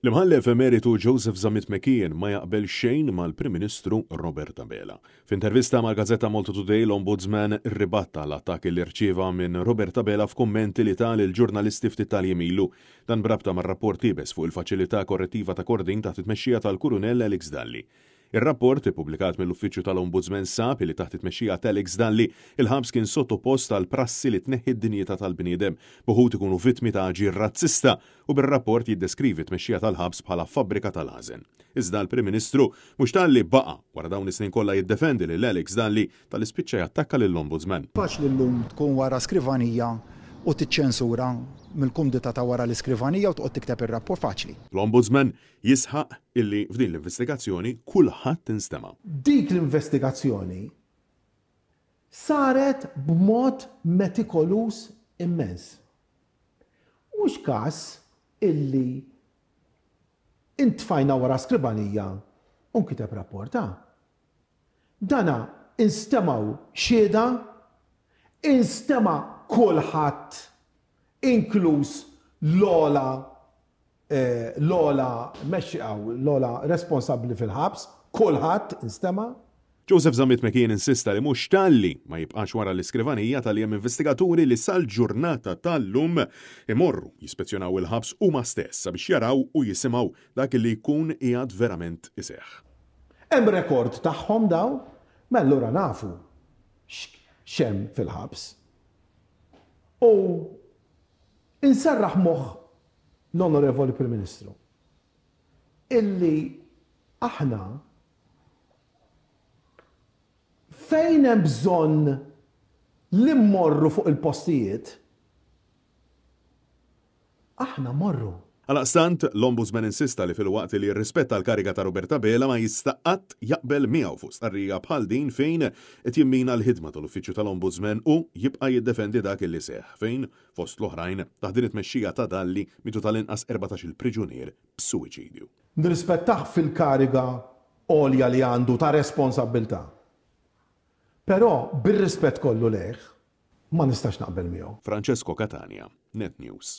L-Imħallef Emeritu Joseph Zammit McKeon ma jaqbel xejn mal-Prim Ministru Robert Abela. F'intervista mal-gazzetta Malta Today l-Ombudsman irribatta l-attakki li rċieva minn Robert Abela f'kummenti li ta lill-ġurnalisti ftit tal-jiem ilu. Dan b'rabta mar-rapport iebes fuq il-Faċilità Korrettiva ta' Kordin taħt it-tmexxija tal-Kurunell Alex Dalli. Ir-rapport, ippubblikat mill-Uffiċċju tal-Ombudsman sab li taħt it-tmexxija t'Alex Dalli, il-ħabs kien sottopost għal prassi li tneħħi d-dinjità tal-bniedem, b'uħud ikunu vittmi ta' aġir razzista u bir-rapport jiddeskrivi t-tmexxija tal-ħabs bħala fabbrika tal-għażen. Iżda l-Prim Ministru mhux talli baqa' wara dawn is-snin kollha jiddefendi lil Alex Dalli, talli spiċċa jattakka lill-Ombudsman. Faċli llum tkun wara skrivanija u tiċċensura mill-kumdità ta' wara l-iskrivanija u toqgħod tikteb ir-rapport, faċli. L-Ombudsman Jisħaq illi f'din l-investigazzjoni kulħadd instema'. Dik l-investigazzjoni saret b'mod metikoluż immens. Mhux każ illi intfajna wara skribanija u nkiteb rapport, ah. Dana instemgħu xhieda, instema' kulħadd inkluż l-ogħla l-ogħla mexxi l-ogħla responsabbli fil-ħabs, kulħadd instema'. Joseph Zammit McKeon insista li mhux talli ma jibqax wara l-iskrivanija talli hemm investigaturi li sal-ġurnata tal-lum imorru jispezzjonaw il-ħabs huma stess sabiex jaraw u jisimgħu dak li jkun qiegħed verament iseħħ. Hemm rekord tagħhom dawn? Mela allura nafu x'hemm fil-ħabs. U inserraħ moħħ l-Onorevoli Prim Ministru illi aħna fejn hemm bżonn li mmorru fuq il-postijiet, aħna mmorru. Għalaqstant, l-Ombudsman insista li filwaqt li jirrispetta l-kariga ta' Robert Abela ma jista' qatt jaqbel miegħu fuq stqarrija bħal din fejn qed jimmina l-ħidma tal-Uffiċċju tal-Ombudsman u jibqa' jiddefendi dak li seħħ fejn Fost l-oħrajn, taħt din it-tmexxija ta' Dalli mietu tal-inqas 14-il priġunier b'suwiċidju. Nirrispettah fil-kariga għolja li għandu ta' responsabbiltà. Però, bir-rispett kollu lejh, ma nistax naqbel miegħu. Francesco Catania, Net News.